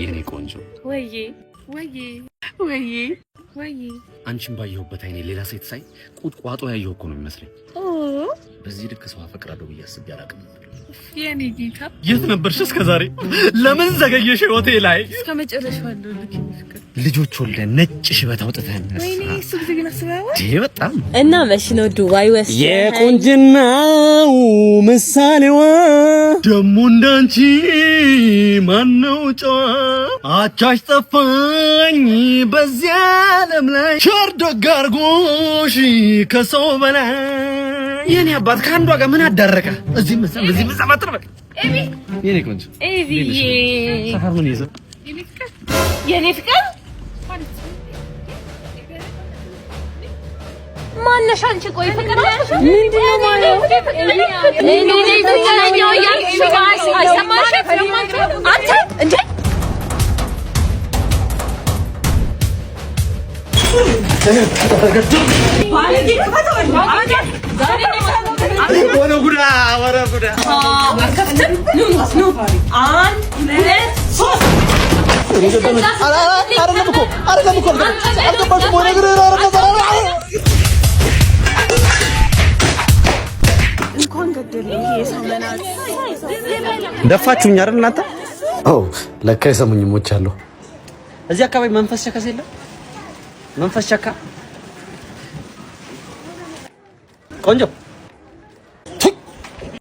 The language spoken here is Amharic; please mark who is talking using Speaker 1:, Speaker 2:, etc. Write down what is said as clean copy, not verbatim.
Speaker 1: የኔ ቆንጆ።
Speaker 2: ወዬ ወዬ ወዬ ወዬ።
Speaker 1: አንቺን ባየሁበት አይኔ ሌላ ሴት ሳይ ቁጥቋጦ ያየሁ እኮ ነው የሚመስለኝ። በዚህ ልክ ሰው አፈቅራለሁ ብዬ አስቤ አላውቅም።
Speaker 2: የኔ ጌታ።
Speaker 1: የት ነበርሽ እስከ ዛሬ? ለምን ዘገየሽ ህይወቴ ላይ?
Speaker 2: እስከ መጨረሻው አለሁልህ የኔ ፍቅር።
Speaker 1: ልጆች ወልደን ነጭ ሽበት አውጥተን።
Speaker 2: ወይኔ፣ እሱ ጊዜ ግን አስበኸዋል?
Speaker 1: ይሄ በጣም
Speaker 3: እና መች ነው ዱባይ ወስደህ?
Speaker 1: የቁንጅናው ምሳሌዋ፣ ደሞ እንዳንቺ ማነው ጨዋ? አቻሽ ጠፋኝ በዚያ ዓለም ላይ፣ ቸር ደግ አድርጎሽ ከሰው በላይ። የኔ አባት፣ ከአንዷ ጋር ምን አዳረቀ? እዚህም እዛም እዚህም እዛም አትበል። የኔ ቆንጆ።
Speaker 3: ኤቢዬ።
Speaker 1: ሰፈር ምን ይዘው?
Speaker 2: የኔ ፍቅር።
Speaker 3: የኔ ፍቅር፣ ማነሽ አንቺ? ቆይ ፍቅር ምንድን ነው ማለት? እኔ ነኝ ፍቅረኛው እያልኩሽ አይሰማሽም? አንተ እንዴ!
Speaker 1: ወረ ጉዳ፣ ወረ ጉዳ!
Speaker 3: አንድ፣ ሁለት፣ ሶስት።
Speaker 4: አይደለም እኮ፣ አይደለም እኮ፣ አልገባሽም ወይ ነገር?
Speaker 2: እንኳን ገደለኝ ይሄ የሰው መናት።
Speaker 1: ደፋችሁኝ አይደል እናንተ? ኦ፣ ለካ የሰሙኝ ሞቻለሁ። እዚህ አካባቢ መንፈስ ቸከስ የለም? መንፈስ ቸካ፣ ቆንጆ።